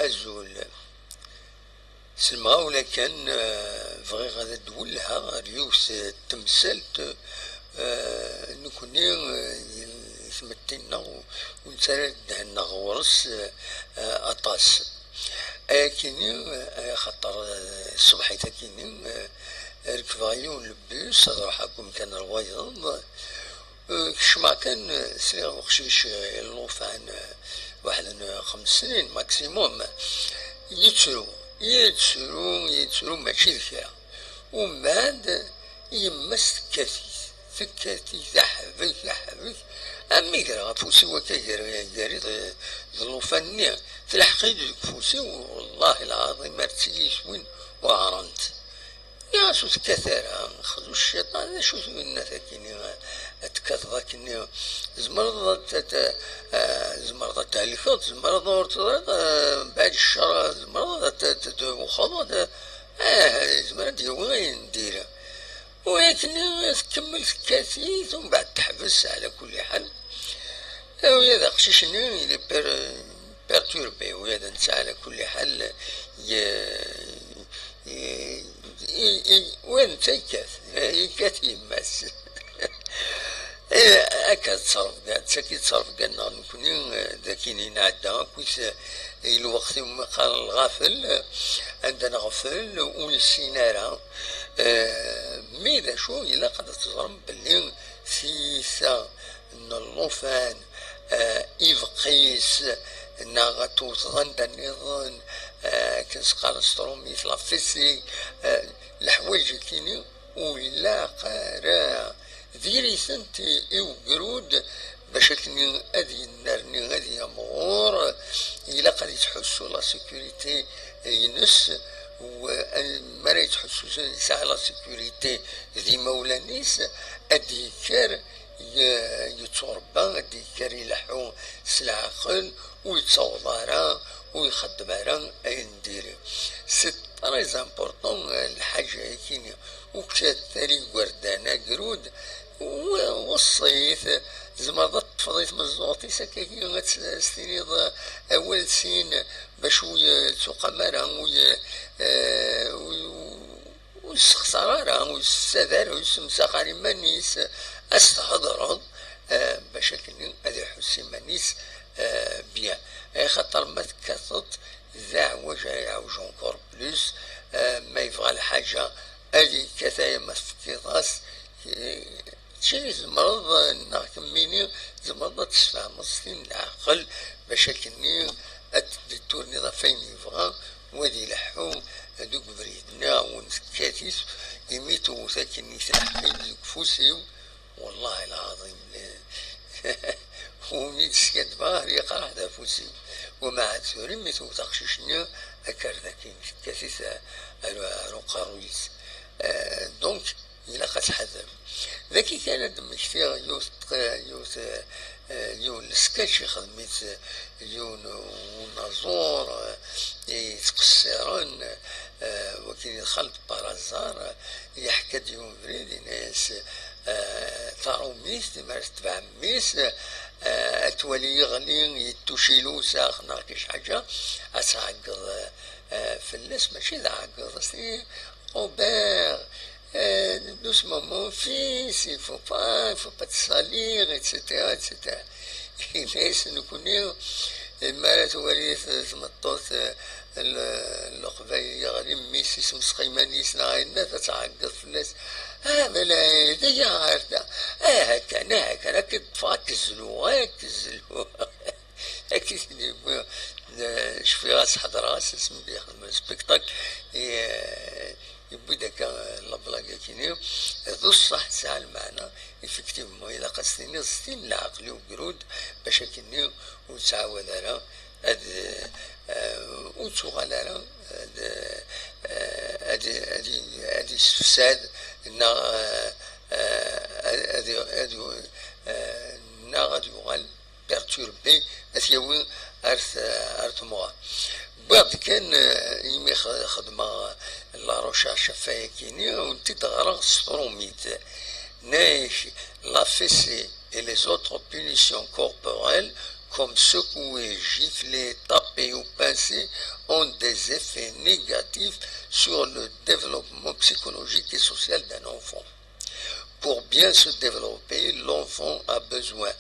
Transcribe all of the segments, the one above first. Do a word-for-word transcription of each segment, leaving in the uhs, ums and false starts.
Azul. S lemɣawla kan, eh, bɣiɣ ad d-wellheɣ ar yiwet, eh, temsalt, eh, nekkni, eh, i tmetti-nneɣ ur, ur nettarra ddehn-nneɣ ɣur-s, eh, eh, aṭas. Ayakini, eh, axaṭer, eh, ṣṣbeḥit akini, eh, rekbeɣ yiwen n lebus, ad ruḥeɣ deg umkan n wayeḍ, Eh, kecmeɣ kan, eh, sliɣ uqcic, eh, llufan, eh, waḥed n xems snin maximum. Yettru, yettru, yettru, mačči d kra. Umbeɛd, yemma-s tekkat-it, tekkat-it, aḥbek, aḥbek. Am mi greɣ afus-iw akka gar, gar-i d, d llufan-nni, tleḥq-iyi-d deg ufus-iw, wellah lɛaḍim ar tt-iyi-swin weɛrent. Nniɣ-as ur tekkat ara, xzu cciṭan, d acu-t winna-t akkenni, ad tekkateḍ akkenni, tzemreḍ ad t-, ad t-, ah, tzemreḍ ad thelkeḍ, tzemreḍ ur teẓriḍ, ah, mbeɛd ccer, tzemreḍ ad t-, ad t-, ad twexxeḍ, ad, ah, yezmer ad d-yawi ayen n diri. U akkenni tkemmel tekkat-it, umbeɛd teḥbes, ɛla kulli ḥal. Ula d aqcic-nni, il est per-, perturbé, ula d netta, ɛla kulli ḥal, ye-, ye-, i, i, ula d netta yekkat, yekkat yemma-s. Eh, akka tettṣerref kan, d tagi tettṣerref kan neɣ nekkni, eh, d akin i nɛedda akkit, eh, i lweqt iwumi qqaren lɣafel, eh, anda neɣfel, ur nessin ara. Eh, mi d acu, ilaq ad teẓrem belli tiyita n llufan, eh, ibeqqis, neɣ ad tewteḍ anda nniḍen, eh, akken s-qqaren s trumit, la fessée, eh, leḥwayeǧ akkini ur ilaq ara. Diri-tent i, i ugrud bac akken ad yennerni, ad yamɣur, ilaq ad yettḥussu la sécurité ines, u, mi ara yettḥussu yesɛa la sécurité d imawlan-is, ad d-yekker ye-, yetturebba, ad d-yekker ileḥḥu s leɛqel, ur yettaweḍ ara, ur ixeddem ara ayen n diri. C'est très important, eh, lḥaǧa-yakini, ukat ar igerdan, agrud, we-, weṣṣit, tzemreḍ ad teṭṭfeḍ i tmeẓẓuɣt-is akkagi, ad s-, ad s-tiniḍ, eh, awal sin, bac ur yettuqam ara, ur y-, eh, ur, ur yessexṣar ara, ur yessad ara, ur yessemsax ara iman-is, ad s-thedreḍ, eh, bac akken ad iḥuss iman-is, eh, bien. Axaṭer ma tekkateḍ, d aɛwaj ara iɛwej encore plus, eh, ma yebɣa lḥaǧa, ad yekkat aya ma tefkiḍ-as, eh, Mačči tzemreḍ, neɣ kemmini, tzemreḍ ad tesfehmeḍ s tin n leɛqel, bac akkenni ad t-id-turniḍ ɣef ayen yebɣa, u ad ileḥḥu deg ubrid-nni, neɣ wen tekkat-it, imi tewwet akkenni tleḥq-iyi-d deg ufus-iw, wellah lɛaḍim, umi d-skaddbeɣ, ar yeqreḥ d afus-iw. Wamma ɛad tura, imi tewwet aqcic-nni, akka ar dakin, tekkat-it ar, ar uqerruy-is. Eh, donc, ilaq ad tḥadrem. Dagi kan ad d-mmektiɣ yiwet, yiwet, eh, yiwen n sketch ixdem-it yiwen unaẓur, eh, yettqessiren, eh, wakin idxal-d par hasard, eh, yeḥka-d yiwen ubrid, yenna-yas, eh, taṛumit, mi ara tetbeɛ mmi-s, eh, ad twali yeɣli, yettucil usax neɣ kic ḥaǧa, ad tɛeggeḍ, eh, eh, fell-as, mačči d aɛeggeḍ, as-tini, Robert, Euh, doucement, mon fils, il faut pas, il faut pas te salir, et cetera, et cetera. Yenna-yas nekkni, mi ara twali t-, tmeṭṭut, eh, l-, leqbayel yeɣli mmi-s, yesmesxi iman-is neɣ ayen, ad tɛeggeḍ fell-as. Ah, bala, d aya ar da. Ah, kan, ah, kan, ad k-ṭṭfeɣ, ad k-zluɣ, ad k-zluɣ. Akken i t-id-yewwi, eh, cfiɣ-as, ḥedreɣ-as asmi d-yexdem spectacle, eh, yewwi-d akka, eh, la blague-akini, d ṣṣeḥ, tesɛa lmeɛna, effectivement, ilaq ad s-tiniḍ s tin n leɛqel i ugrud, bac akkenni ur yettɛawad ara ad, eh, ur yettuɣal ara ad, eh, ad, ad, ad yessefsad neɣ, eh, eh, ad, ad, ad, eh, neɣ ad yuɣal perturbé, ad t-yawi ar t-, ar temɣer. Wwiɣ-d kan, eh, imi x-, xedmeɣ la recherche ɣef wayakini, wen-t-id-ɣreɣ s trumit. Nek la fessée et les autres punitions corporelles, comme secouer, gifler, taper ou pincer ainsi ont des effets négatifs sur le développement psychologique et social d'un enfant. Pour bien se développer, l'enfant a besoin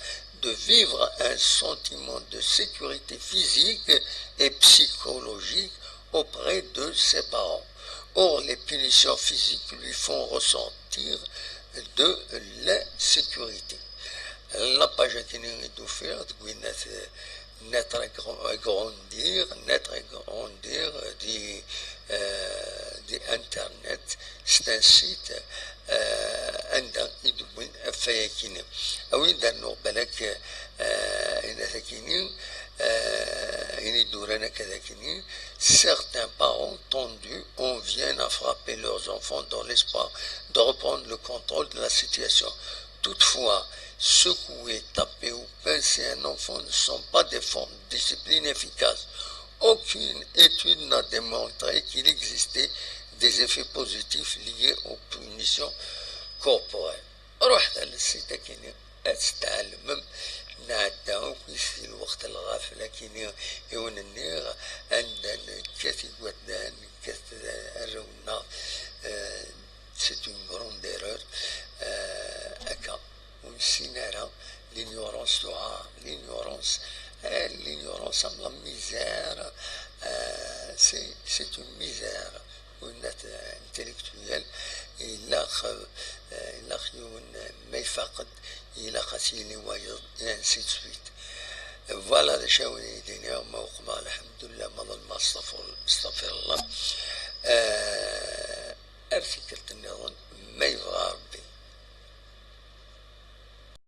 de vivre un sentiment de sécurité physique et psychologique auprès de ses parents. Or, les punitions physiques lui font ressentir de l'insécurité. La page qui nous est offerte, naître et grandir, naître et grandir, di, euh, di Internet, c'est un site, euh, anda i d-wwin ɣef wayagi-nni. A win d-rnuɣ balak, euh, ayen akini, euh, ayen i d-uran akka d akini, certains parents tendus en viennent à frapper leurs enfants dans l'espoir de reprendre le contrôle de la situation. Toutefois, secouer, taper ou pincer un enfant ne sont pas des formes de discipline efficaces. Aucune étude n'a démontré qu'il existait des effets positifs liés aux punitions corporelles. Ruḥet ɣer site-agi-nni, ad tettɛelmem. Nɛedda akk si lweqt n lɣafla-agi-nni i wen-nniɣ, anda nekkat igerdan, nekkat arraw-nneɣ, euh, c'est une grande erreur. Euh, akka, ur nessin ara, l'ignorance tuɛer, l'ignorance, euh, l'ignorance am la misère, euh, c'est, c'est une misère. Une intellectuelle, ilaq, euh, ilaq yiwen ma ifaq-d, ilaq ad s-yini wayeḍ, et ainsi de suite. Voilà d acu ara wen-d-iniɣ, ma uqmeɣ, lḥemdullah, ma ḍelmeɣ, astaɣfir-, astaɣfirullah. Euh, ar tikkelt nniḍen, ma yebɣa Ṛebbi.